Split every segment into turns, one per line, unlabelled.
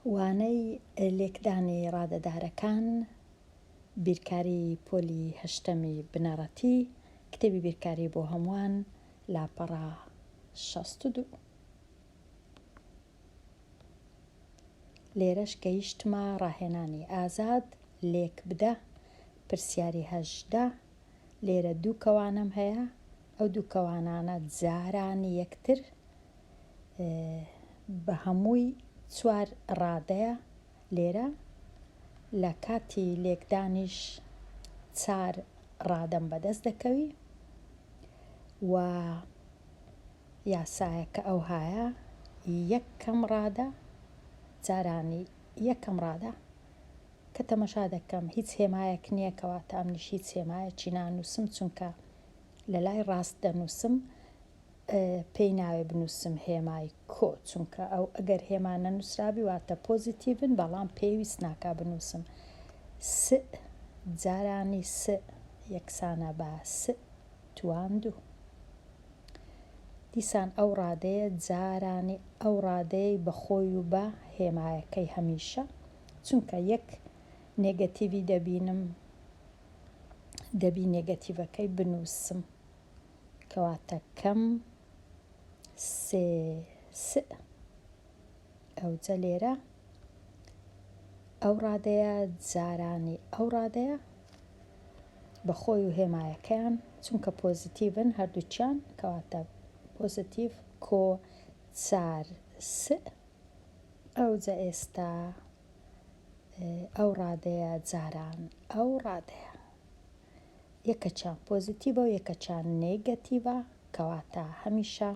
وانەی لێکدانی ڕادەدارەکان، بیرکاری پۆلی هەشتەمی بنەڕەتی، کتێبی بیرکاری بۆ هەمووان، لاپەڕە 62. لێرەش گەیشتمە ڕاهێنانی ئازاد، لێک بدە، پرسیاری 18، لێرە دوو کەوانەم هەیە، ئەو دوو کەوانانە جاران یەکتر بە هەمووی چوار ڕادەیە لێرە لە کاتی لێکدانیش چار ڕادەم بەدەست دەکەوی و یاسایەکە ئەوهایە یەک کەم ڕادە جارانی یەکەم ڕادە کە تەمەشا دەکەم هیچ هێمایەک نییە کەواتە ئەمنیش هیچ هێمایەکی نانووسم چونکە لە لای ڕاست دەنووسم پێی ناوێ بنووسم هێمای کۆ چونکە ئەو ئەگەر هێما نەنووسرابی واتە پۆزیتیڤن بەڵام پێویست ناکا بنووسم س جارانی س یەکسانە بە س توان دوو دیسان ئەو ڕادەیە جارانی ئەو ڕادەیەی بە خۆی و بە هێمایەکەی هەمیشە چونکە یەک نێگەتیڤی دەبینم دەبی نێگەتیڤەکەی بنووسم کەواتە کەم سێ سئ ئەوجە لێرە ئەو ڕادەیە جارانی ئەو ڕادەیە بە خۆی و هێمایەکەیان چونکە پۆزیتیڤن هەردووکیان کەواتە پۆزیتیڤ کۆ چار سئ ئەوجە ئێستا ئەو ڕادەیە جاران ئەو ڕادەیە یەکەچیان پۆزیتیڤە و یەکەچیان نێگەتیڤە کەواتە هەمیشە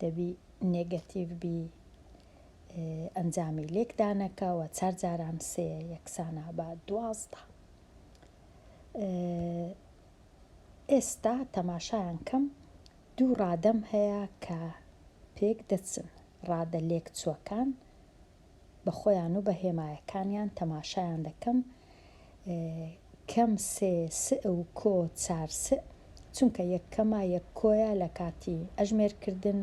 دەبی نێگەتیڤ بی ئەنجامی لێکدانەکە وە چار جاران سێ یەکسانە بە 12. ئێستا تەماشایان کەم دوو ڕادەم هەیە کە پێک دەچن ڕادە لێکچووەکان بە خۆیان و بە هێمایەکانیان تەماشایان دەکەم کەم سێ سئ و کۆ چار سئ چونکە یەک کەمە یەک کۆیە لە کاتی ئەژمێر کردن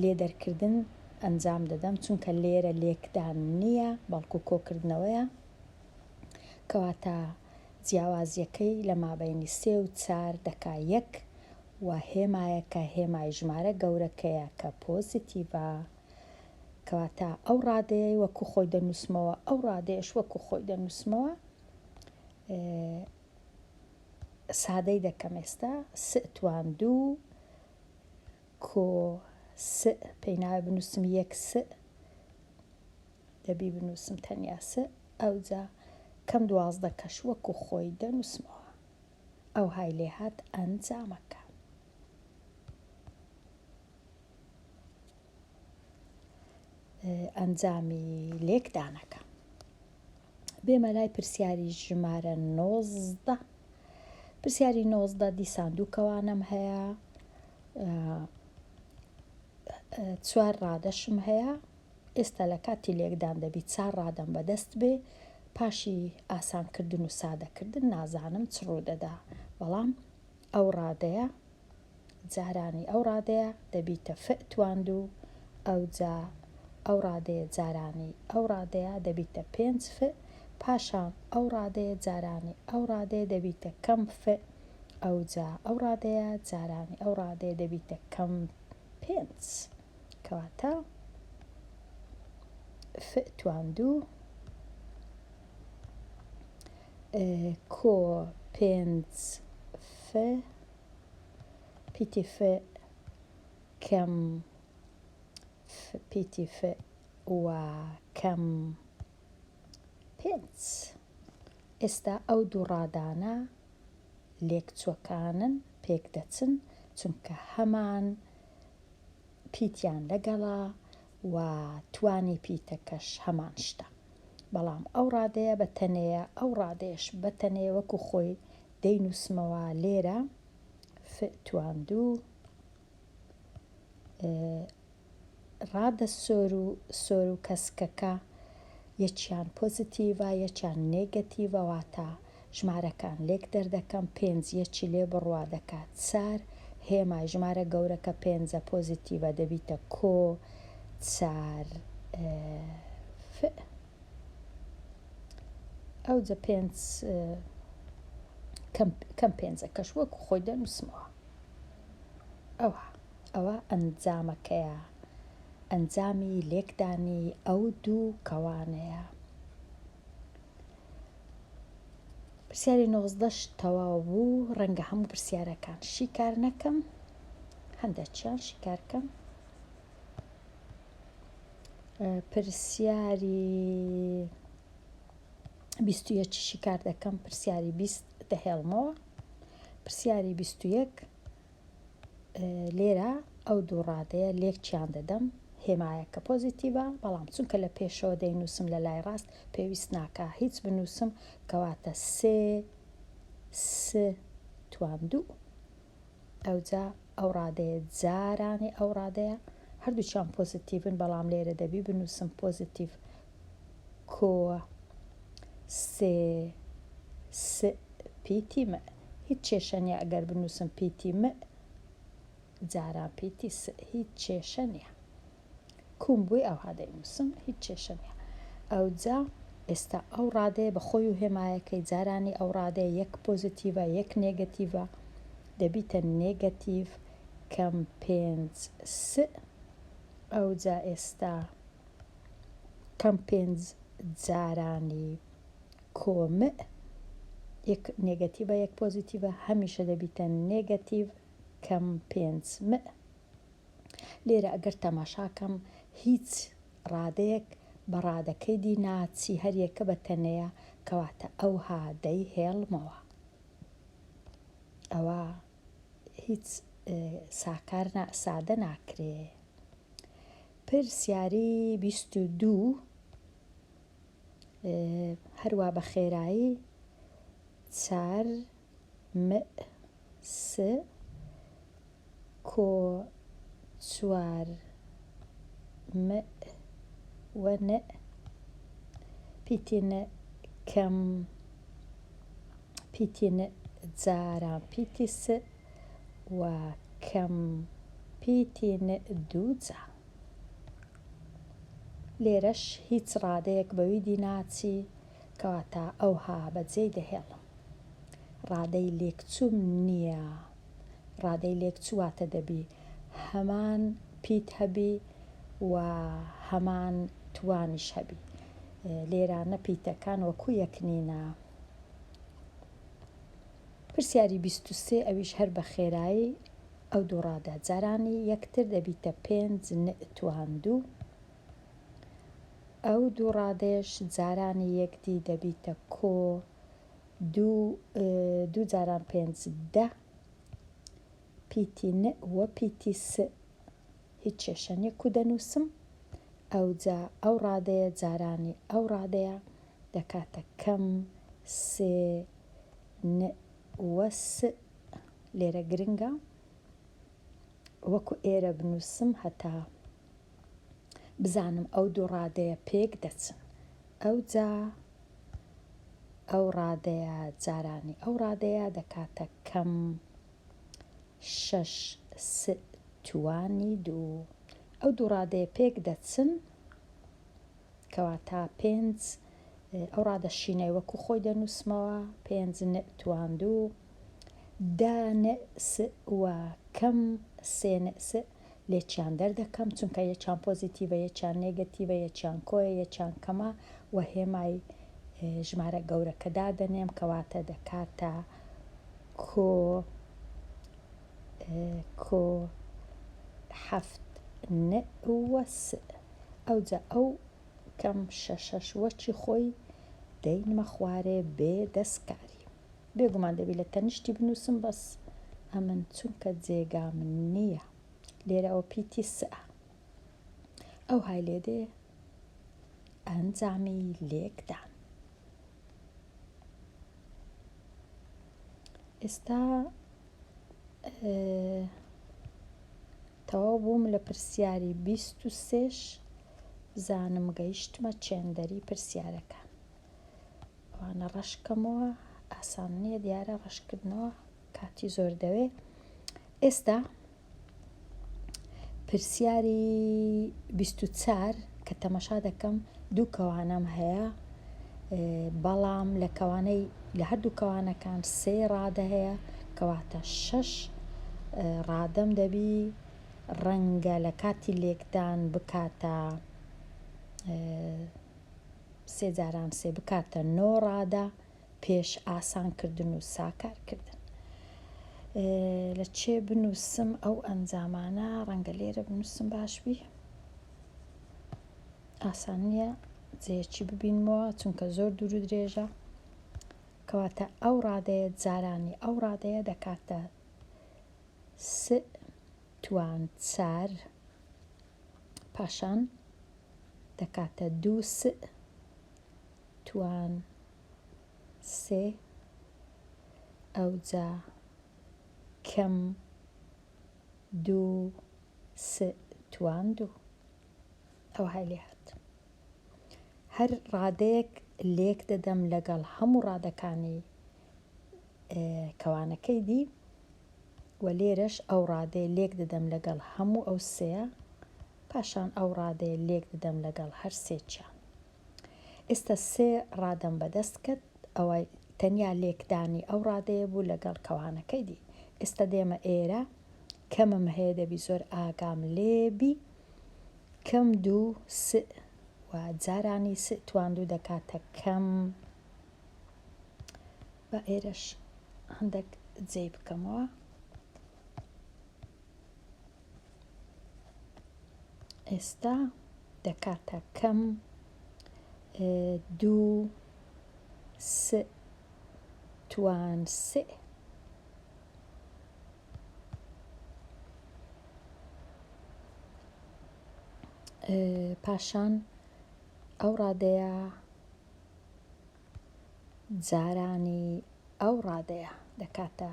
لێ دەرکردن ئەنجام دەدەم چونکە لێرە لێکدان نییە بەڵکو کۆکردنەوەیە کەواتە جیاوازیەکەی لە مابەینی سێ و چار دەکا یەک و هێمایەکە هێمای ژمارە گەورەکەیە کە پۆزیتیڤە کەواتە ئەو ڕادەیەی وەکو خۆی دەنووسمەوە ئەو ڕادەیەش وەکو خۆی دەنووسمەوە سادەی دەکەم ئێستا سئ توان دوو کۆ سئ پێی ناوێ بنووسم یەک سئ دەبی بنووسم تەنیا سئ ئەوجا کەم 12 کەش وەکو خۆی دەنووسمەوە ئەوهای لێهات ئەنجامەکە. ئەنجامی لێکدانەکە. بێمە لای پرسیاری ژمارە 19. پرسیاری 19 دیسان دوو کەوانەم هەیە چوار ڕادەشم هەیە ئێستا لە کاتی لێکدان دەبی چار ڕادەم بەدەست بێ پاشی ئاسانکردن و سادەکردن نازانم چ ڕوودەدا بەڵام ئەو ڕادەیە جارانی ئەو ڕادەیە دەبیتە فئ تواندوو ئەوجا ئەو ڕادەیە جارانی ئەو ڕادەیە دەبیتە پێنج فئ پاشان ئەو ڕادەیە جارانی ئەو ڕادەیە دەبیتە کەم فئ ئەوجا ئەو ڕادەیە جارانی ئەو ڕادەیە دەبیتە کەم پێنج کەواتە فئ تواندوو کۆ پێنج ف پیتی ف کەم ف پیتی ف و کەم پێنج. ئێستا ئەو دوو ڕادانە لێکچووەکانن پێک دەچن چونکە هەمان پیتیان لەگەڵە و توانی پیتەکەش هەمان شتە. بەڵام ئەو ڕادەیە بە تەنێیە ئەو ڕادەیەش بە تەنێ وەکو خۆی دەینووسمەوە لێرە ف توان دوو ڕادە سۆر و سۆر و کەسکەکە یەکیان پۆزیتیڤە یەکیان نێگەتیڤە واتە ژمارەکان لێک دەردەکەم پێنج یەکی لێ بڕوا دەکات چار هێمای ژمارە گەورەکە پێنجە پۆزیتیڤە دەبیتە کۆ چار. ف ئەوجە پێنج کەم کەم پێنجەکەش وەکو خۆی دەنووسمەوە ئەوها ئەوە ئەنجامەکەیە ئەنجامی لێکدانی ئەو دوو کەوانەیە. پرسیاری نۆزدەش تەواو بوو ڕەنگە هەموو پرسیارەکان شیکار نەکەم هەندێکیان شیکار کەم پرسیاری 21 شیکار دەکەم پرسیاری 20 دەهێڵمەوە پرسیاری 21 لێرە ئەو دوو ڕادەیە لێکیان دەدەم، هێمایەکە پۆزیتیڤە، بەڵام چونکە لە پێشەوە دەینووسم لە لای ڕاست پێویست ناکا هیچ بنووسم، کەواتە سێ س توان دوو. ئەوجا ئەو ڕادەیە جارانی ئەو ڕادەیە، هەردووکیان پۆزیتیڤن، بەڵام لێرە دەبی بنووسم پۆزیتیڤ کۆ سێ س پیتی م هیچ کێشە نیە ئەگەر بنوسم پیتی م جاران پیتی س هیچ کێشە نیە کوم بوی ئەوها دەینوسم هیچ کێشە نیە ئەوجا ئێستا ئەو ڕادەیە بە خۆی و هێمایەکەی جارانی ئەو ڕادەیە یەک پۆزیتیڤە یەک نێگەتیڤە دەبیتە نێگەتیڤ کەم پێنج س ئەوجا ئێستا کەم پێنج جارانی کۆ مئ یەک نێگەتیڤە یەک پۆزیتیڤە هەمیشە دەبیتە نێگەتیڤ کەم پێنج مئ. لێرە ئەگەر تەماشا کەم هیچ ڕادەیەک بە ڕادەکەی دی ناچی هەر یەکە بە تەنێیە کەواتە ئەوها دەیهێڵمەوە ئەوە هیچ ساکار نا سادە ناکرێ. پرسیاری 22 هەروا بە خێرایی چار م س کۆ چوار م و ن پیتی ن کەم پیتی ن جاران پیتی س و کەم پیتی ن دوو جا. لێرەش هیچ ڕادەیەک بەوی دی ناچی، کەواتە ئەوها بەجێی دەهێڵم. ڕادەی لێکچووم نییە. ڕادەی لێکچوو واتە دەبی هەمان پیت هەبی و هەمان توانیش هەبی. لێرانە پیتەکان وەکوو یەک نینە. پرسیاری 23 ئەویش هەر بە خێرایی ئەو دوو ڕادە جارانی یەکتر دەبیتە پێنج ن توان دوو. ئەو دوو ڕادەیەش جارانی یەکدی دەبیتە کۆ دوو دوو جاران پێنج دە. پیتی ن و پیتی س هیچ کێشە نیە کو دەنووسم. ئەوجا ئەو ڕادەیە جارانی ئەو ڕادەیە دەکاتە کەم سێ ن و س. لێرە گرنگە وەکو ئێرە بنووسم هەتا بزانم ئەو دوو ڕادەیە پێک دەچن ئەوجا ئەو ڕادەیە جارانی ئەو ڕادەیە دەکاتە کەم شەش س توانی دوو ئەو دوو ڕادەیە پێک دەچن کەواتە پێنج ئەو ڕادە شینەی وەکو خۆی دەنووسمەوە، پێنج ن توان دوو، دە ن س و کەم سێ ن س لێکیان دەردەکەم، چونکە یەکیان پۆزیتیڤە یەکیان نێگەتیڤە، یەکیان کۆیە یەکیان کەمە و هێمای ژمارە گەورەکە دادەنێم، کەواتە دەکاتە کۆ کۆ حەفت ن و س. ئەوجا ئەو کەم شەشەش وەکی خۆی دەینمە خوارێ بێ دەسکاری. بێگومان دەبی لە تەنیشتی بنووسم بەس ئەمن چونکە جێگام نییە لێرە ئەوە پیتی سئە ئەوهای لێ دێ ئەنجامی لێکدان. ئێستا تەواو بووم لە پرسیاری 23ش بزانم گەیشتمە چێندەری پرسیارەکان ئەوانە ڕەشکەمەوە ئاسان نییە دیارە ڕەشکردنەوە کاتی زۆر دەوێ ئێستا پرسیاری 24 کە تەمەشا دەکەم دوو کەوانەم هەیە بەڵام لە کەوانەی لە هەردوو کەوانەکان سێ ڕادە هەیە کەواتە شەش ڕادەم دەبی ڕەنگە لە کاتی لێکدان بکاتە سێ جاران سێ بکاتە نۆ ڕادە پێش ئاسان کردن و ساکار کردن. لە چێ بنووسم ئەو ئەنجامانە ڕەنگە لێرە بنووسم باش بی ئاسان نییە جێیەکی ببینمەوە چونکە زۆر دوور و درێژە کەواتە ئەو ڕادەیە جارانی ئەو ڕادەیە دەکاتە س توان چار پاشان دەکاتە دوو س توان سێ ئەوجا کەم دوو س توان دوو ئەوهای لێ هات هەر ڕادەیەک لێک دەدەم لەگەڵ هەموو ڕادەکانی کەوانەکەی دی و لێرەش ئەو ڕادەیە لێک دەدەم لەگەڵ هەموو ئەو سێیە پاشان ئەو ڕادەیە لێک دەدەم لەگەڵ هەر سێکیان ئێستا سێ ڕادەم بەدەست کەت ئەوە تەنیا لێکدانی ئەو ڕادەیە بوو لەگەڵ کەوانەکەی دی ئێستا دێمە ئێرە کەمم هەیە دەبی زۆر ئاگام لێبی کەم دوو س و جارانی س توان دوو دەکاتە کەم با ئێرەش هەندێک جێی بکەمەوە. ئێستا دەکاتە کەم دوو س توان سێ. پاشان ئەو ڕادەیە جارانی ئەو ڕادەیە دەکاتە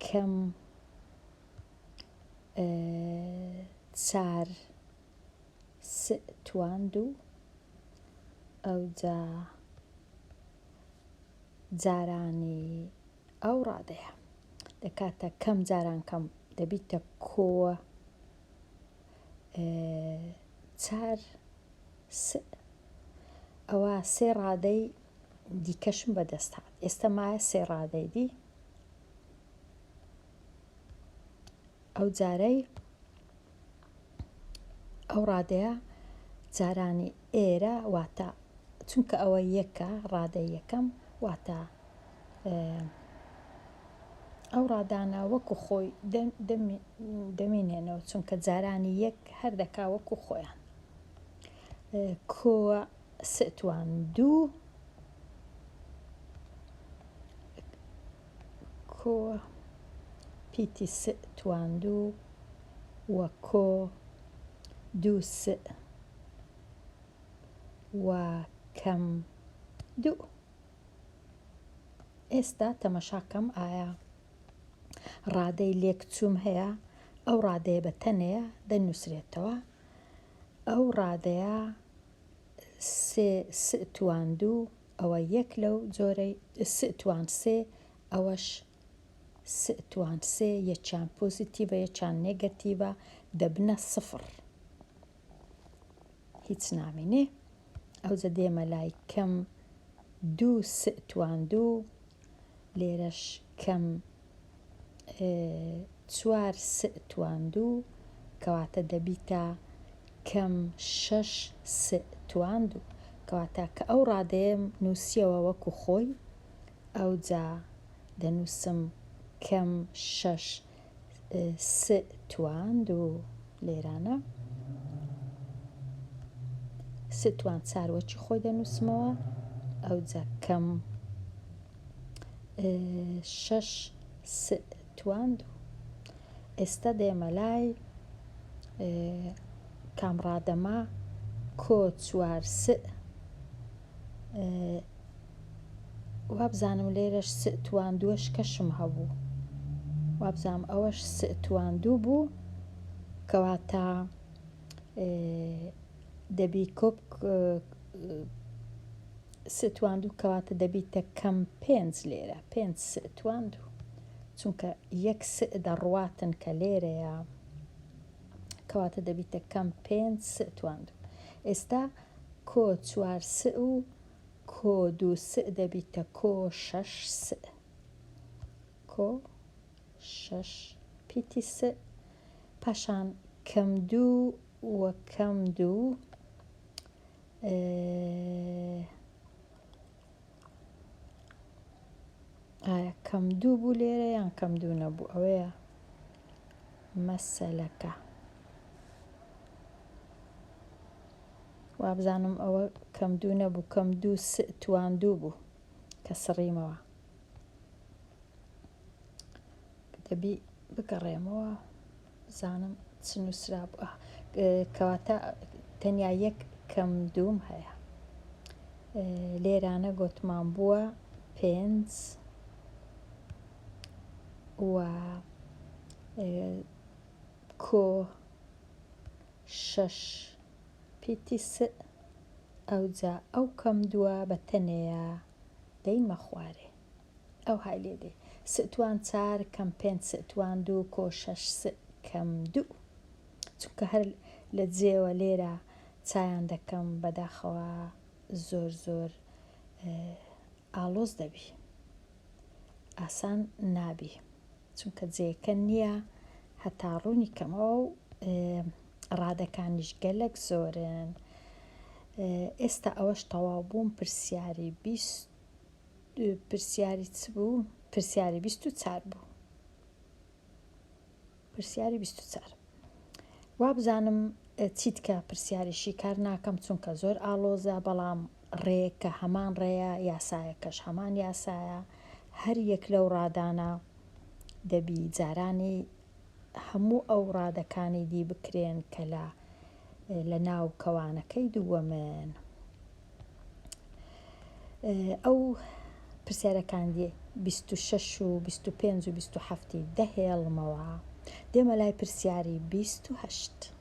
کەم چار س توان دوو ئەوجا جارانی ئەو ڕادەیە دەکاتە کەم جاران کەم دەبیتە کۆ چار س ئەوە سێ ڕادەی دیکەشم بەدەست هات ئێستا مایە سێ ڕادەی دی ئەو جارەی ئەو ڕادەیە جارانی ئێرە واتە چونکە ئەوە یەکە ڕادەی یەکەم واتە ئەو ڕادانە وەکو خۆی دەمینێنەوە چونکە جارانی یەک هەر دەکا وەکو خۆیان کۆوە ستوان دوو کۆ پیتی س توان دوو و کۆ دوو س و کەم دوو. ئێستا تەمەشا کەم ئایا ڕادەی لێکچووم هەیە؟ ئەو ڕادەیە بە تەنێ دەنووسرێتەوە. ئەو ڕادەیە سێ س توان دوو ئەوە یەک لەو جۆرەی س توان سێ ئەوەش س توان سێ یەکیان پۆزیتیڤە یەکیان نێگەتیڤە دەبنە سفڕ هیچ نامینێ ئەوجە دێمە لای کەم دوو س توان دوو لێرەش کەم چوار س توان دوو کەواتە دەبیتە کەم شەش س توان دوو کەواتە کە ئەو ڕادەیەم نووسیەوە وەکو خۆی ئەوجا دەنووسم کەم شەش س توان دوو لێرانە س توان چار وەکی خۆی دەنووسمەوە ئەوجا کەم شەش س توان دوو ئێستا دێمە لای کام ڕادەمە کۆ چوار س وابزانم لێرەش س توان دووەش کەشم هەبوو وابزانم ئەوەش س توان دوو بوو کەواتە دەبی کۆپ س توان دوو کەواتە دەبیتە کەم پێنج لێرە پێنج س توان دوو چونکە یەک س دەڕواتن کە لێرەیە کەواتە دەبیتە کەم پێنج س توان دوو ئێستا. کۆ چوار سئ و کۆ دوو سئ دەبیتە کۆ شەش سئ. کۆ شەش پیتی سئ پاشان کەم دوو و کەم دوو ئایا کەم دوو بوو لێرە یان کەم دوو نەبوو ئەوەیە مەسەلەکە وابزانم ئەوە کەم دوو نەبوو کەم دوو سئ توان دوو بوو کە سڕیمەوە دەبی بگەڕێمەوە بزانم چ نووسرابوو کەواتە تەنیا یەک کەم دووم هەیە لێرانە گۆتمان بووە پێنج و کۆ شەش پیتی س ئەوجا ئەو کەم دووە بە تەنێیە دەینمە خوارێ ئەوهای لێ دێ سئ توان چار کەم پێنج سئ توان دوو کۆ شەش سئ کەم دوو چونکە هەر لە جێوە لێرە چایان دەکەم بەداخەوە زۆر زۆر ئاڵۆز دەبی ئاسان نابی چونکە جێیەکە نییە هەتا ڕوونی کەمەوە و ڕادەکانیش گەلەک زۆرن ئێستا ئەوەش تەواو بووم پرسیاری بیست پرسیاری چ بوو؟ پرسیاری 24 بوو. پرسیاری 24 وابزانم چیتکە پرسیاری شیکار ناکەم چونکە زۆر ئاڵۆزە بەڵام ڕێکە هەمان ڕێیە یاسایەکەش هەمان یاسایە هەر یەک لەو ڕادانە دەبی جارانی هەموو ئەو ڕادەکانی دی بکرێن کە لە لە ناو کەوانەکەی دووەمن. ئەو پرسیارەکان دی 26 و 25 و 27 ی دەهێڵمەوە دێمە لای پرسیاری 28.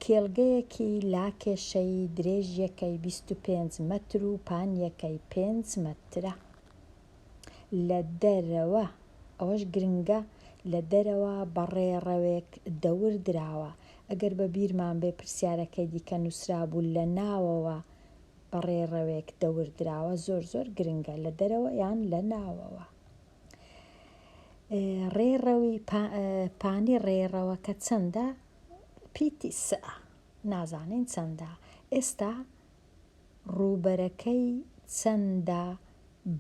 کێڵگەیەکی لاکێشەیی درێژیەکەی 25 مەتر و پانیەکەی پێنج مەترە. لە دەرەوە، ئەوەش گرنگە، لە دەرەوە بە ڕێڕەوێک دەور دراوە، ئەگەر بە بیرمان بێ پرسیارەکەی دیکە نووسرابوو لە ناوەوە بە ڕێڕەوێک دەور دراوە، زۆر زۆر گرنگە لە دەرەوە یان لە ناوەوە. ڕێڕەوی پانی ڕێڕەوەکە چەندە؟ پیتی سئە، نازانین چەندە. ئێستا ڕووبەرەکەی چەندە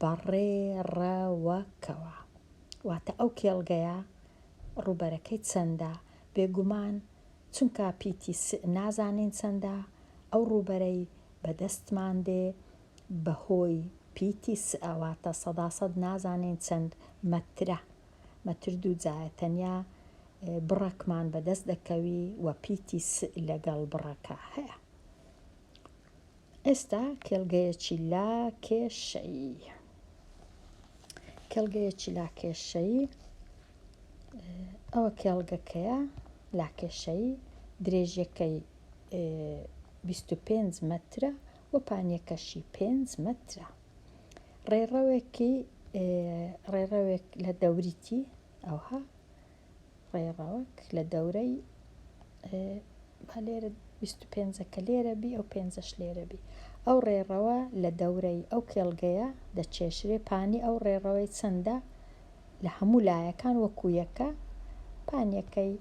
بە ڕێڕەوەکەوە؟ واتە ئەو کێڵگەیە ڕووبەرەکەی چەندە؟ بێگومان چونکە پیتی سئ نازانین چەندە، ئەو ڕووبەرەی بە دەستمان دێ بە هۆی پیتی سئە واتە سەداسەد نازانین چەند مەترە، مەتر دووجایە تەنیا بڕەکمان بە دەست دەکەوی و پیتی سئ لەگەڵ بڕەکە هەیە. ئێستا کێڵگەیەکی لاکێشەیی کێڵگەیەکی لاکێشەیی ئەوە کێڵگەکەیە لاکێشەیی درێژیەکەی 25 مەترە و پانیەکەشی 5 مەترە ڕێڕەوێکی ڕێڕەوێک لە دەوریتی ئەوها ڕێڕەوەک لە دەورەی با لێرە 25 ەکە لێرە بی ئەو پێنجەش لێرە بی ئەو ڕێڕەوە لە دەورەی ئەو کێڵگەیە دەچێشرێ پانی ئەو ڕێڕەوەی چەندە لە هەموو لایەکان وەکو یەکە پانیەکەی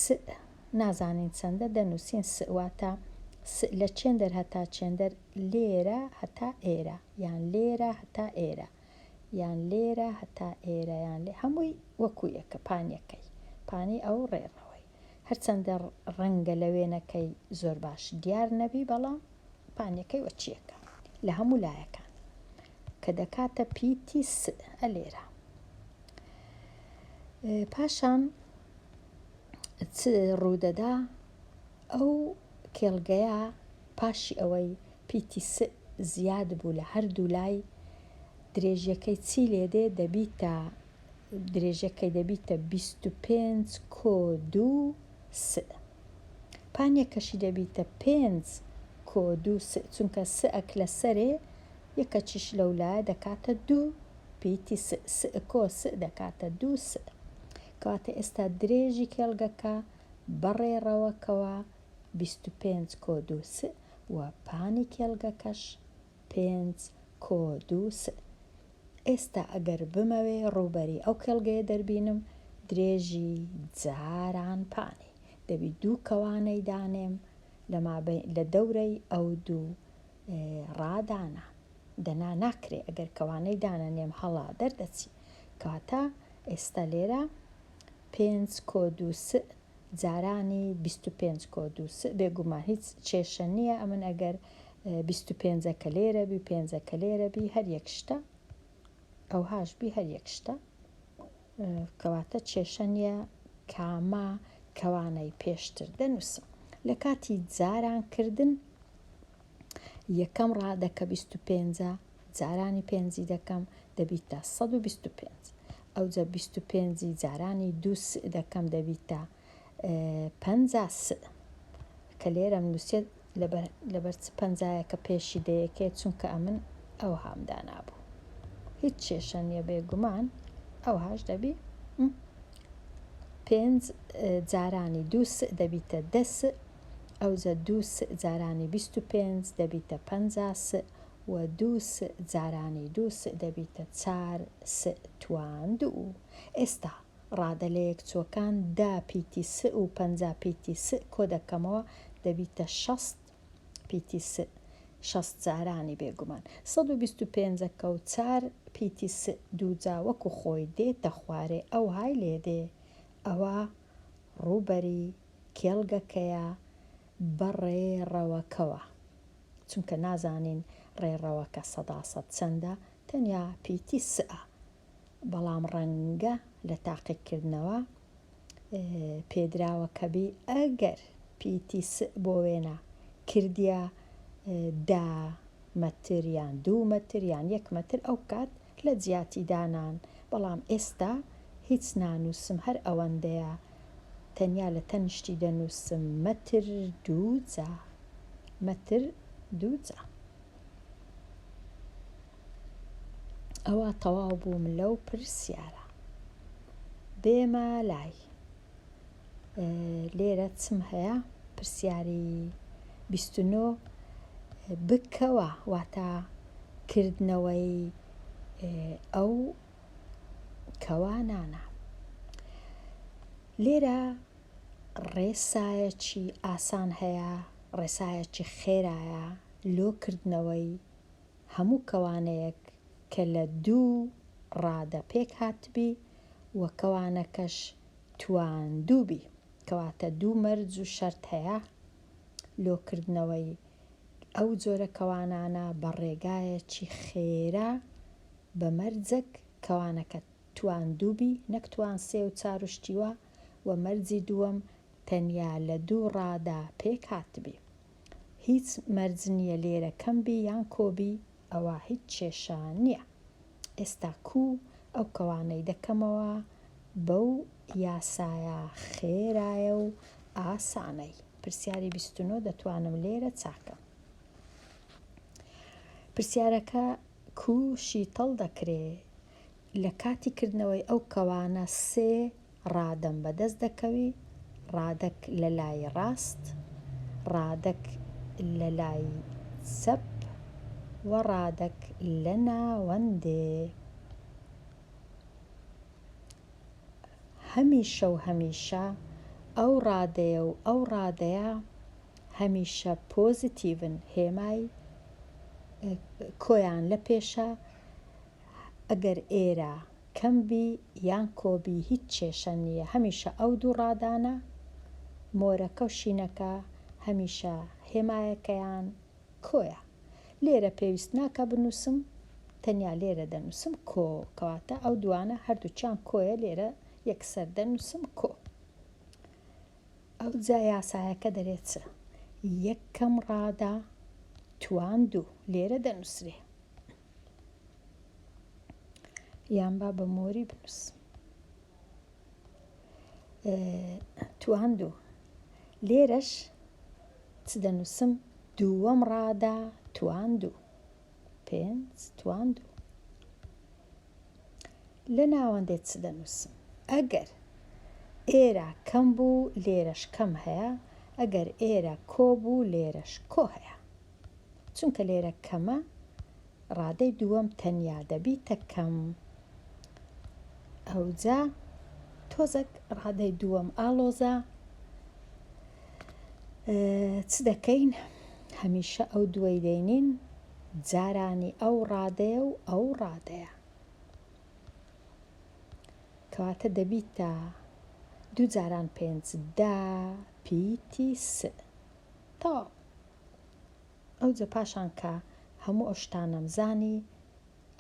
س نازانین چەندە دەنووسین س واتە س لە چێندەر هەتا چێندەر لێرە هەتا ئێرە یان لێرە هەتا ئێرە یان لێرە هەتا ئێرە یان لێ هەمووی وەکو یەکە پانیەکەی پانی ئەو ڕێڕەوەی هەرچەندە ڕەنگە لە وێنەکەی زۆر باش دیار نەبی بەڵام پانیەکەی وەچیەکە لە هەموو لایەکان کە دەکاتە پیتی س ئە لێرە پاشان چ ڕوودەدا ئەو کێڵگەیە پاشی ئەوەی پیتی س زیاد بوو لە هەردوو لای درێژیەکەی چی لێدێ دەبیتە درێژەکەی دەبیتە 25 کۆ دوو س پانیەکەشی دەبیتە پێنج کۆ دوو س چونکە سئەک لە سەرێ یەکەچیش لەولایە دەکاتە دوو پیتی س س کۆ س دەکاتە دوو س کەواتە ئێستا درێژی کێڵگەکە بە ڕێڕەوەکەوە. 25 کۆ دوو س و پانی کێڵگەکەش پێنج کۆ دوو س. ئێستا ئەگەر بمەوێ ڕووبەری ئەو کێڵگەیە دەربینم درێژی جاران پانی دەبی دوو کەوانەی دانێم لە مابەین لە دەورەی ئەو دوو ڕادانە دەنا ناکرێ ئەگەر کەوانەی دانەنێم هەڵە دەردەچی کەواتە ئێستا لێرە پێنج کۆ دوو س جارانی 25 کۆ دوو س بێگومان هیچ کێشە نییە ئەمن ئەگەر 25 ەکە لێرە بی پێنجەکە لێرە بی هەر یەک شتە ئەوهاش بی هەر یەک شتە کەواتە کێشە نییە کامە کەوانەی پێشتر دەنووسم لە کاتی جاران کردن یەکەم ڕادە کە 25 ە جارانی پێنجی دەکەم دەبیتە 125 ئەوجە 25 ی جارانی دوو س دەکەم دەبیتە 50 س کە لێرەم نووسێت لەبەر چ پەنجایەکە پێشی دەیەکێ چونکە ئەمن ئەوهام دانابوو هیچ کێشە نییە بێگومان ئەوهاش دەبی پێنج جارانی دوو س دەبیتە دە س ئەوجە دوو س جارانی 25 دەبیتە 50 س و دوو س جارانی دوو س دەبیتە چار س توان دوو. ئێستا ڕادە لەیەکچووەکان دە پیتی س و 50 پیتی س کۆدەکەمەوە دەبیتە 60 پیتی س 60 جارانی بێگومان 125 ەکە و چار پیتی س دووجا وەکو خۆی دێتە خوارێ ئەوهای لێدێ ئەوە ڕووبەری کێڵگەکەیە بە ڕێڕەوەکەوە چونکە نازانین ڕێڕەوەکە سەداسەد چەندە تەنیا پیتی س'ە بەڵام ڕەنگە لە تاقیکردنەوە پێدراوەکە بی ئەگەر پیتی س بۆ وێنە کردیە دە مەتر یان دوو مەتر یان یەک مەتر ئەو کات لە جیاتی دانان بەڵام ئێستا هیچ نانووسم هەر ئەوەندەیە تەنیا لە تەنیشتی دەنووسم مەتر دووجا مەتر دووجا. ئەوا تەواو بووم لەو پرسیارە. بێمە لای لێرە چم هەیە پرسیاری 29 بکەوە واتە کردنەوەی ئەو کەوانانە لێرە ڕێسایەکی ئاسان هەیە ڕێسایەکی خێرایە لۆ کردنەوەی هەموو کەوانەیەک کە لە دوو ڕادە پێک هاتبی و کەوانەکەش تواندووبی کەواتە دوو مەرج و شەرت هەیە لۆ کردنەوەی ئەو جۆرە کەوانانە بە ڕێگایەکی خێرا بە مەرجەک کەوانەکە تواندووبی نەک توان سێ و چار و شتی وا وە مەرجی دووەم تەنیا لە دوو ڕادە پێک هاتبی هیچ مەرج نیە لێرە کەم بی یان کۆ بی ئەوە هیچ کێشە نیە ئێستا کوو ئەو کەوانەی دەکەمەوە بەو یاسایە خێرایە و ئاسانەی پرسیاری 29 دەتوانم لێرە چاکەم پرسیارەکە کوو شیتەڵ دەکرێ لە کاتی کردنەوەی ئەو کەوانە سێ ڕادەم بەدەست دەکەوی، ڕادەک لە لای ڕاست، ڕادەک لە لای چەپ و ڕادەک لە ناوەندێ. هەمیشە و هەمیشە ئەو ڕادەیە و ئەو ڕادەیە هەمیشە پۆزیتیڤن، هێمای کۆیان لە پێشە، ئەگەر ئێرە کەم بی یان کۆ بی هیچ کێشە نییە هەمیشە ئەو دوو ڕادانە مۆرەکە و شینەکە هەمیشە هێمایەکەیان کۆیە لێرە پێویست ناکا بنووسم تەنیا لێرە دەنووسم کۆ کەواتە ئەو دوانە هەردووکیان کۆیە لێرە یەکسەر دەنووسم کۆ ئەوجا یاسایەکە دەرێ چ یەکەم ڕادە توان دوو لێرە دەنووسرێ. یان با بە مۆری بنووسم توان دوو لێرەش چ دەنووسم دووەم ڕادە توان دوو پێنج توان دوو لە ناوەندێ چ دەنووسم ئەگەر ئێرە کەم بوو لێرەش کەم هەیە. ئەگەر ئێرە کۆ بوو لێرەش کۆ هەیە. چونکە لێرە کەمە ڕادەی دووەم تەنیا دەبیتە کەم. ئەوجا تۆزەک ڕادەی دووەم ئاڵۆزە. چ دەکەین؟ هەمیشە ئەو دووەی دەینین جارانی ئەو ڕادەیە و ئەو ڕادەیە. کەواتە دەبیتە دوو جاران پێنج دە پیتی س. تەواو. ئەوجە پاشان کە هەموو ئەو شتانەم زانی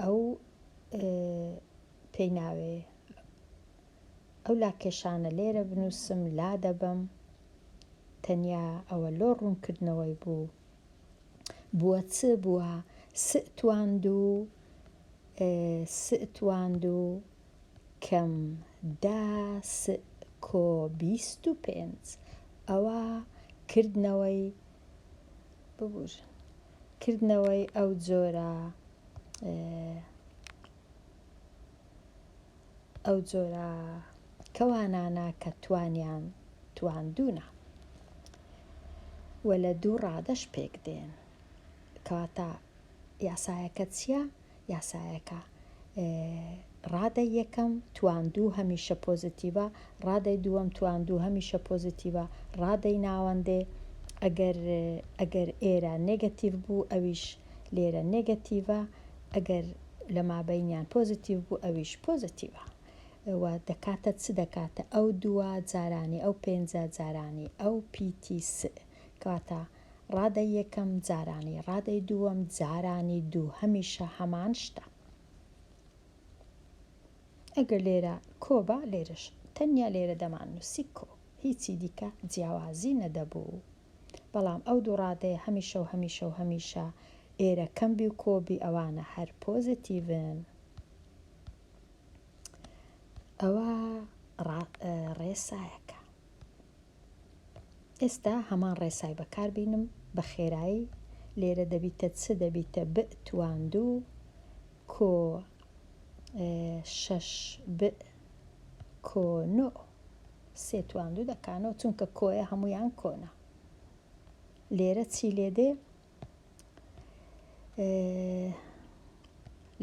ئەو پێی ناوێ ئەو لاکێشانە لێرە بنووسم لادەبەم تەنیا ئەوە لۆ ڕوونکردنەوەی بوو بووە چ بووە سئ تواند و سئ تواند و کەم دە سئ کۆ 25 ئەوە کردنەوەی ببورن کردنەوەی ئەو جۆرە ئەو جۆرە کەوانانە کە توانیان تواندوونە و لە دوو ڕادەش پێک دێن. کەواتە یاسایەکە چییە؟ یاسایەکە ڕادەی یەکەم تواندوو هەمیشە پۆزیتیڤە، ڕادەی دووەم تواندوو هەمیشە پۆزیتیڤە، ڕادەی ناوەندێ ئەگەر ئەگەر ئێرە نێگەتیڤ بوو ئەویش لێرە نێگەتیڤە، ئەگەر لە مابەینیان پۆزیتیڤ بوو ئەویش پۆزیتیڤە و دەکاتە چ دەکاتە ئەو دووە جارانی ئەو پێنجە جارانی ئەو پیتی س کەواتە ڕادەی یەکەم جارانی ڕادەی دووەم جارانی دوو هەمیشە هەمان شتە ئەگەر لێرە کۆ با لێرەش تەنیا لێرە دەماننووسی کۆ هیچی دیکە جیاوازی نەدەبوو. بەڵام ئەو دوو ڕادەیە هەمیشە و هەمیشە و هەمیشە ئێرە کەم بی و کۆ بی ئەوانە هەر پۆزیتیڤن. ئەوە ڕێسایەکە. ئێستا هەمان ڕێسای بەکار بینم بە خێرایی لێرە دەبیتە چ دەبیتە ب تواندوو کۆ شەش ب کۆ نۆ. سێ تواندوو دەکانەوە چونکە کۆیە هەموویان کۆنە لێرە چی لێ دێ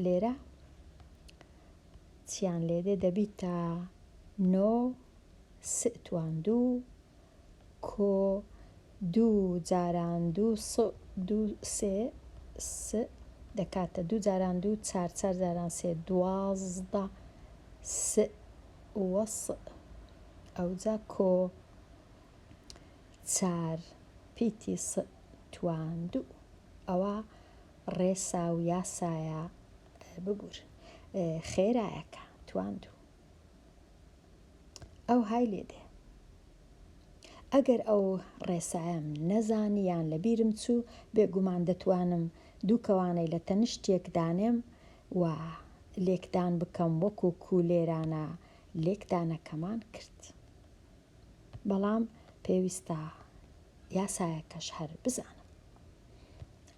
لێرە چیان لێ دێ دەبیتە نۆ سئ تواندوو کۆ دوو جاران دوو س دوو سێ س دەکاتە دوو جاران دوو چار چار جاران سێ 12 س و ص ئەوجا کۆ چار پیتی ص تواندوو ئەوە ڕێسا و یاسایە ببور خێرایەکە تواندوو ئەوهای لێ دێ ئەگەر ئەو ڕێسایەم نەزانی یان لە بیرم چوو بێگومان دەتوانم دوو کەوانەی لە تەنشت یەک دانێم و لێکدان بکەم وەکو کولێرانە لێکدانەکەمان کرد. بەڵام پێویستە یاسایەکەش هەر بزانم.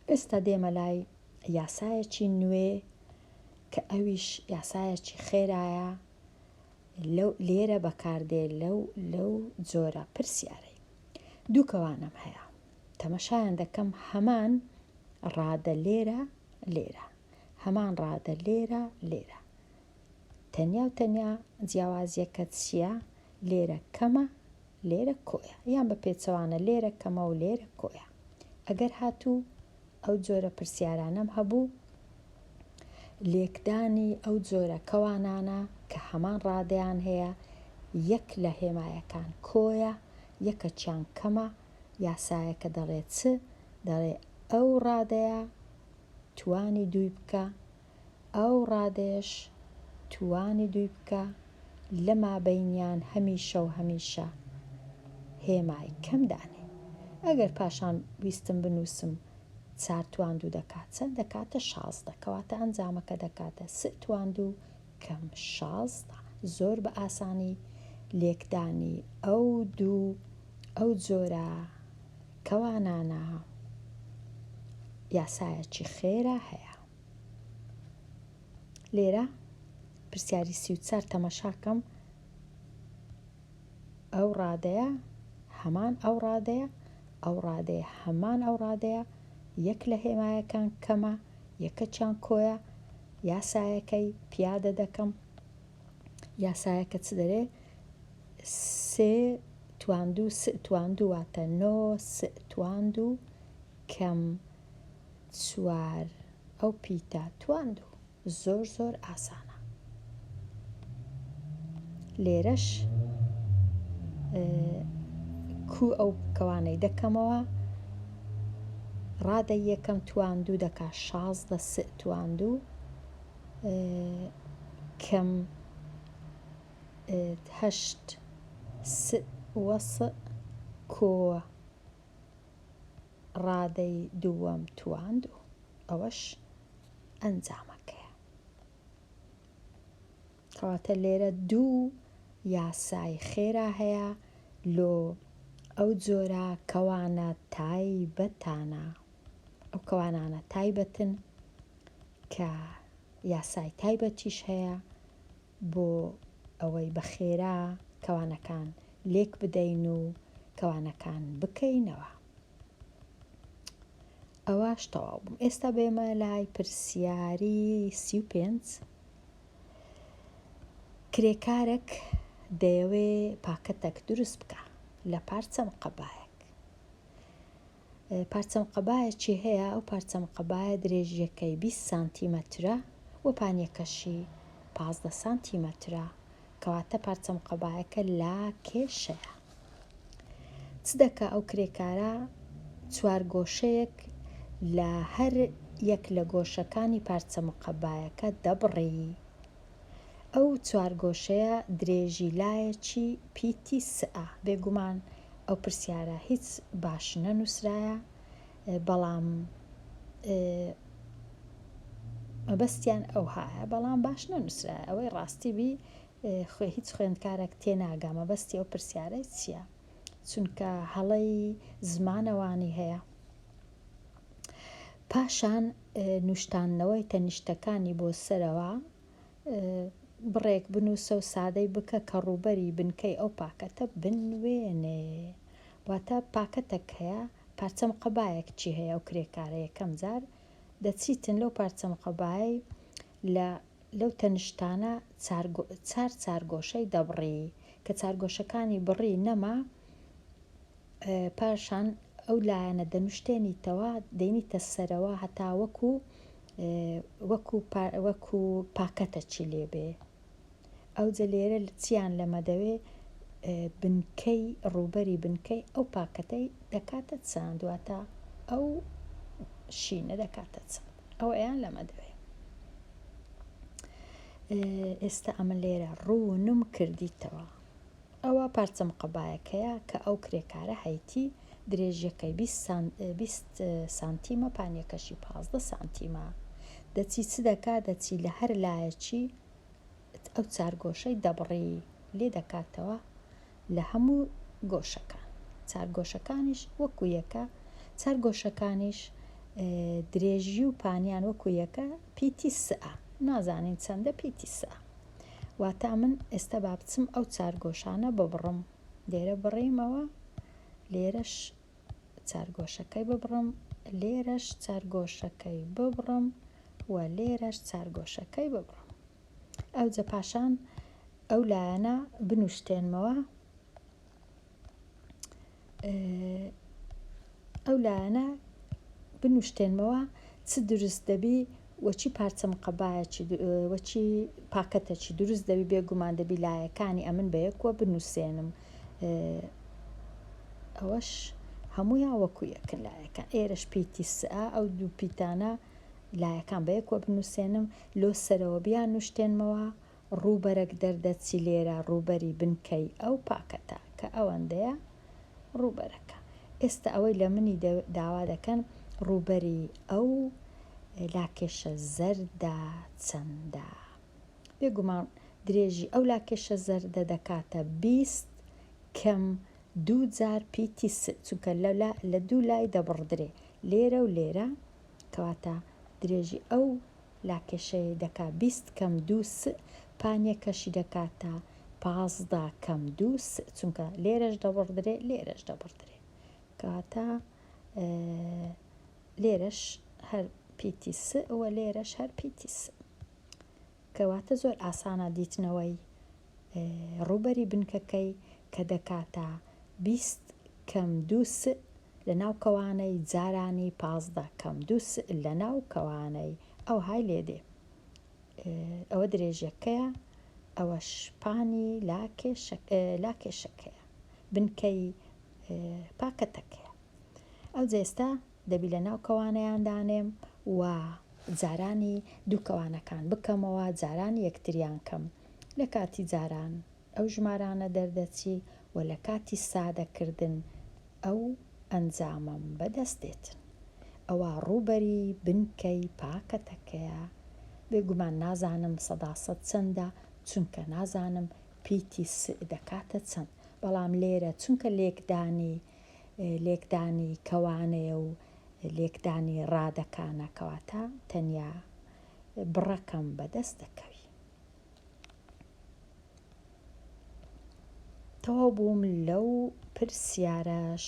ئێستا دێمە لای یاسایەکی نوێ کە ئەویش یاسایەکی خێرایە لەو لێرە بەکاردێ لەو لەو جۆرە پرسیارەی. دوو کەوانەم هەیە تەمەشایان دەکەم هەمان ڕادە لێرە لێرە. هەمان ڕادە لێرە لێرە تەنیا و تەنیا جیاوازیەکە چیە لێرە کەمە لێرە کۆیە یان بە پێچەوانە لێرە کەمە و لێرە کۆیە ئەگەر هاتوو ئەو جۆرە پرسیارانەم هەبوو لێکدانی ئەو جۆرە کەوانانە کە هەمان ڕادەیان هەیە یەک لە هێمایەکان کۆیە یەکەکیان کەمە یاسایەکە دەڵێ چ دەڵێ ئەو ڕادەیە توانی دووی بکە ئەو ڕادەیەش توانی دووی بکە لە مابەینیان هەمیشە و هەمیشە هێمای کەم دانێ ئەگەر پاشان ویستم بنووسم چار توان دوو دەکات چەند دەکاتە 16 کەواتە ئەنجامەکە دەکاتە سئ توان دوو کەم 16 زۆر بە ئاسانی لێکدانی ئەو دوو ئەو جۆرە کەوانانە یاسایەکی خێرا هەیە. لێرە پرسیاری 34 تەمەشاکەم ئەو ڕادەیە. هەمان ئەو ڕادەیە، ئەو ڕادەیە هەمان ئەو ڕادەیە، یەک لە هێمایەکان کەمە، یەکەکیان کۆیە، یاسایەکەی پیادە دەکەم، یاسایەکە چ دەرێ؟ سێ تواندوو سئ تواندوو واتە نۆ سئ تواندوو کەم چوار ئەو پیتە تواندوو. زۆر زۆر ئاسانە لێرەش کو ئەو کەوانەی دەکەمەوە ڕادەی یەکەم تواندوو دەکا 16 س تواندوو کەم هەشت س وەس کۆ ڕادەی دووەم تواندوو ئەوەش ئەنجامەکەیە. کەواتە لێرە دوو یاسای خێرا هەیە لۆ ئەو جۆرە کەوانە تایبەتانە، ئەو کەوانانە تایبەتن کە یاسای تایبەتیش هەیە بۆ ئەوەی بە خێرا کەوانەکان لێک بدەین و کەوانەکان بکەینەوە. ئەوەش تەواو بووم. ئێستا بێمە لای پرسیاری 35. کرێکارێک دەیەوێ پاکەتێک دروست بکا لە پارچە مقەبایەک. پارچە مقەبایەکی هەیە، ئەو پارچە مقەبایە درێژیەکەی 20 سانتیمەترە و پانیەکەشی 15 سانتیمەترە. کەواتە پارچە مقەبایەکە لا کێشەیە. چ دەکا ئەو کرێکارە چوارگۆشەیەک لە هەر یەک لە گۆشەکانی پارچە مقەبایەکە دەبڕی. ئەو چوارگۆشەیە درێژی لایەکی پیتی سئە. بێگومان ئەو پرسیارە هیچ باش نەنووسرایە، بەڵام مەبەستیان ئەوهایە، بەڵام باش نەنووسرایە. ئەوەی ڕاستی بی هیچ خوێندکارێک تێناگا مەبەستی ئەو پرسیارەی چییە چونکە هەڵەی زمانەوانی هەیە. پاشان نوشتاندنەوەی تەنیشتەکانی بۆ سەرەوە بڕێک بنووسە و سادەی بکە کە ڕووبەری بنکەی ئەو پاکەتە بنوێنێ. واتە پاکەتەک هەیە پارچە مقەبایەک چی هەیە ئەو کرێکارە یەکەم جار دەچیتن لەو پارچە مقەبایەی لە لەو تەنشتانە چار چارگۆشەی دەبڕی، کە چارگۆشەکانی بڕی نەما، پاشان ئەو لایەنە دەنوشتێنیتەوە دەینیتە سەرەوە هەتا وەکو وەکو وەکو پاکەتەکی لێ بێ. ئەوجە لێرە چیان لەمە دەوێ بنکەی ڕووبەری بنکەی ئەو پاکەتەی دەکاتە چەند واتە ئەو شینە دەکاتە چەند. ئەوەیان لەمە دەوێ. ئێستا ئەمن لێرە ڕوونم کردیتەوە. ئەوە پارچە مقەبایەکەیە کە ئەو کرێکارە هەیتی، درێژیەکەی 20 سانتیمە، پانیەکەشی 15 سانتیمە. دەچی چ دەکا؟ دەچی لە هەر لایەکی ئەو چارگۆشەی دەبڕی لێ دەکاتەوە لە هەموو گۆشەکان. چارگۆشەکانیش وەکو یەکە، چارگۆشەکانیش درێژی و پانیان وەکو یەکە، پیتی سئە. نازانین چەندە پیتی سئە. واتە من ئێستا با بچم ئەو چارگۆشانە ببڕم. لێرە بڕیمەوە، لێرەش چارگۆشەکەی ببڕم، لێرەش چارگۆشەکەی ببڕم و لێرەش چارگۆشەکەی ببڕم. ئەوجە پاشان ئەو لایەنە بنوشتێنمەوە ئەو لایەنە بنوشتێنمەوە چ دروست دەبی وەچی پارچە مقەبایەکی وەچی پاکەتەکی دروست دەبی بێگومان دەبی لایەکانی ئەمن بە یەکوە بنووسێنم ئەوەش هەموویان وەکو یەکن لایەکان ئێرەش پیتی سئ ئەو دوو پیتانە لایەکان بەیەکوە بنووسێنم لۆ سەرەوە بیاننوشتێنمەوە ڕووبەرەک دەردەچی لێرە ڕووبەری بنکەی ئەو پاکەتە کە ئەوەندەیە ڕووبەرەکە ئێستا ئەوەی لە منی داوا دەکەن ڕووبەری ئەو لاکێشە زەردە چەندە بێگومان درێژی ئەو لاکێشە زەردە دەکاتە 20 کەم دوو جار پیتی س چونکە لە دوو لای دەبڕدرێ لێرە و لێرە کەواتە درێژی ئەو لاکێشەیەی دەکا 20 کەم دوو س پانیەکەشی دەکاتە. 15 کەم دوو س چونکە لێرەش دەبڕدرێ لێرەش دەبڕدرێ کەواتە لێرەش هەر پیتی س و لێرەش هەر پیتی س کەواتە زۆر ئاسانە دیتنەوەی ڕووبەری بنکەکەی کە دەکاتە 20 کەم دوو س لە ناو کەوانەی جارانی 15 کەم دوو س لە ناو کەوانەی ئەوهای لێ دێ. ئەوە درێژیەکەیە ئەوەش پانی لاکێشەکەیە بنکەی پاکەتەکەیە ئەوجا ئێستا دەبی لە ناو کەوانەیان دانێم و جارانی دوو کەوانەکان بکەمەوە جارانی یەکتریان کەم لە کاتی جاران ئەو ژمارانە دەردەچی و لە کاتی سادەکردن ئەو ئەنجامەم بەدەست دێتن. ئەوە ڕووبەری بنکەی پاکەتەکەیە. بێگومان نازانم سەداسەد چەندە، چونکە نازانم پیتی س دەکاتە چەند. بەڵام لێرە چونکە لێکدانی لێکدانی کەوانەیە و لێکدانی ڕادەکانە کەواتە تەنیا بڕەکەم بەدەست دەکەوی. تەواو بووم لەو پرسیارەش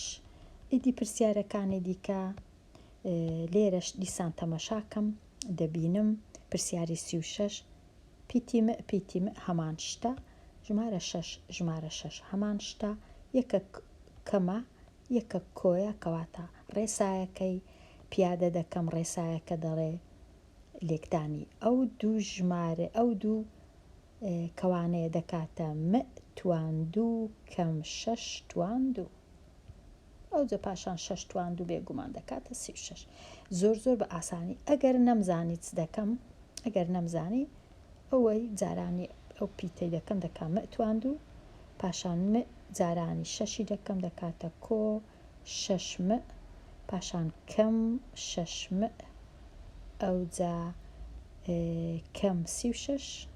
ئیدی پرسیارەکانی دیکە لێرەش دیسان تەمەشاکەم دەبینم پرسیاری 36 پیتی م پیتی م هەمان شتە ژمارە شەش ژمارە شەش هەمان شتە یەکە کەمە یەکە کۆیە کەواتە ڕێسایەکەی پیادە دەکەم ڕێسایەکە دەڵێ لێکدانی ئەو دوو ژمارە ئەو دوو کەوانەیە دەکاتە م توان دوو کەم شەش توان دوو ئەوجە پاشان شەش توان دوو بێگومان دەکاتە 36 زۆر زۆر بە ئاسانی ئەگەر نەمزانی چ دەکەم ئەگەر نەمزانی ئەوەی جارانی ئەو پیتەی دەکەم دەکا م توان دوو پاشان م جارانی شەشی دەکەم دەکاتە کۆ شەش م پاشان کەم شەش م ئەوجا کەم 36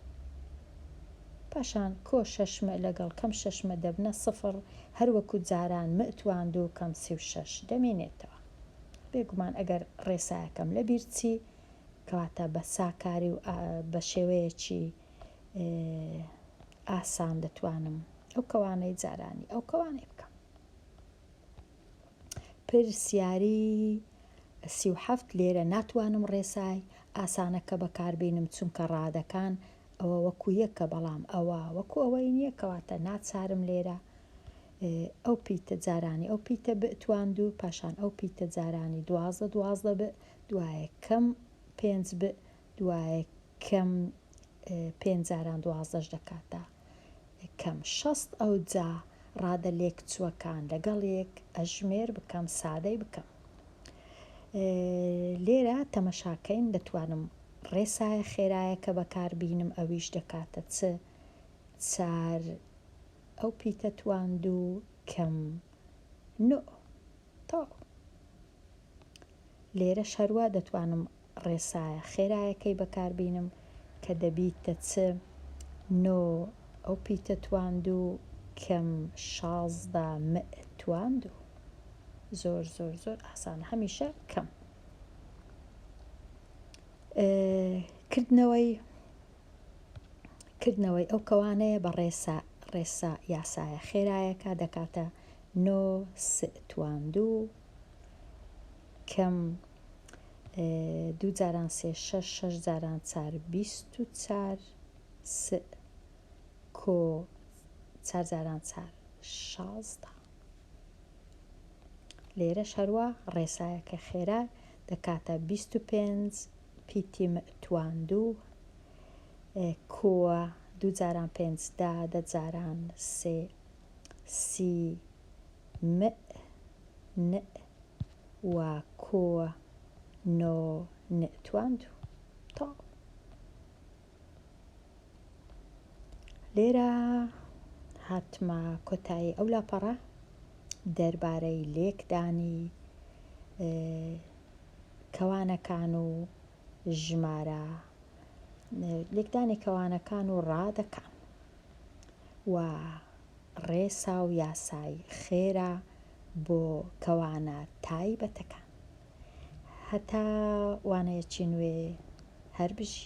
پاشان کۆ شەش م لەگەڵ کەم شەش م دەبنە سفر هەر وەکو جاران م توان دوو کەم 36 دەمێنێتەوە. بێگومان ئەگەر ڕێسایەکەم لەبیر چی کەواتە بە ساکاری و بە شێوەیەکی ئاسان دەتوانم ئەو کەوانەی جارانی ئەو کەوانەی بکەم. پرسیاری 37 لێرە ناتوانم ڕێسای ئاسانەکە بەکاربینم چونکە ڕادەکان ئەوە وەکو یەکە بەڵام ئەوە وەکو ئەوەی نییە کەواتە ناچارم لێرە ئەو پیتە جارانی ئەو پیتە بتوان دوو پاشان ئەو پیتە جارانی دوازدە دوازدە ب دوایە کەم پێنج ب دوایە کەم پێنج جاران دوازدەش دەکاتە کەم 60 ئەوجا ڕادە لێکچووەکان لەگەڵ یەک ئەژمێر بکەم سادەی بکەم لێرە تەمەشاکەین دەتوانم ڕێسایە خێرایەکە بەکاربینم ئەویش دەکاتە چ چار ئەو پیتە توان دوو کەم نۆ تەواو لێرەش هەروا دەتوانم ڕێسایە خێرایەکەی بەکاربینم کە دەبیتە چ نۆ ئەو پیتە توان دوو کەم 16 م توان دوو زۆر زۆر زۆر ئاسانە هەمیشە کەم کردنەوەی کردنەوەی ئەو کەوانەیە بە ڕێسا ڕێسا یاسایە خێرایەکە دەکاتە نۆ س توان دوو کەم دوو جاران سێ شەش شەش جاران چار 24 س کۆ چار جاران چار 16 لێرەش هەروا ڕێسایەکە خێرا دەکاتە 25 پیتی م توان دوو کۆ دوو جاران پێنج دە دە جاران سێ سی م ن و کۆ نۆ ن توان دوو تەواو. لێرە هاتمە کۆتایی ئەو لاپەڕە دەربارەی لێکدانی کەوانەکان و ژمارە لێکدانی کەوانەکان و ڕادەکان و ڕێسا و یاسای خێرا بۆ کەوانە تایبەتەکان. هەتا وانەیەکی نوێ هەر بژی.